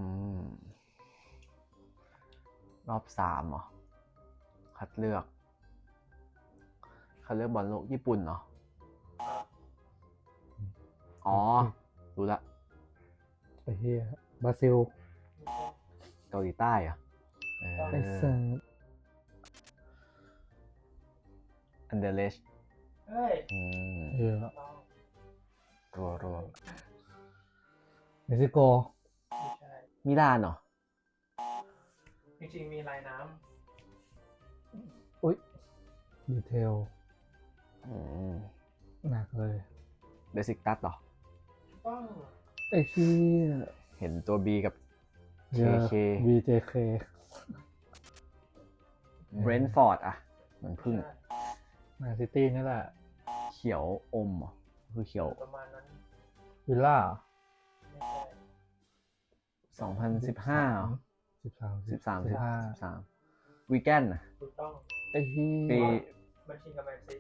ອືມ ຮອບສາມເຫາະ ຄັດເລືອກ ຄັດເລືອກບອນໂລກຍີ່ປຸ່ນເນາະ. ອໍ ຮູ້ລະ ໄອ້ເຫຍ ບຣາຊິລ ເກົາຫຼີໃຕ້ເຫາະ. ເອີ ໄອ້ສັດ ອັນເດເລສ ເອີຍ ອືມ ເອີ ຕົວ ຕົວ ເມັກຊິໂກ ມິລານເນາະ. ຈິງໆ ມີລາຍນ້ຳ. ອຸ້ຍ ດີເທວ ອືມ ໜັກເລີຍ. ເບຊິກຕັດເຫາະ? ໄອ້ເຫຍ ເຫັນຕົວ B ກັບ K K B J K. ເບຣນຟອດ ອະ ມັນເພິ່ງ ແມນຊິຕີນີ້ແຫຼະ. ຂຽວອົມເຫາະ? ຄືຂຽວ ປະມານນັ້ນ. ວິລລ່າ ສອງພັນສິບຫ້າ ສິບສາມ ສິບສາມ ສິບຫ້າ ສິບສາມ ວີແກນນະ. ຖືກຕ້ອງ. ໄອ້ເຫຍ ປີ ມັນຊິງກັບແມນຊິ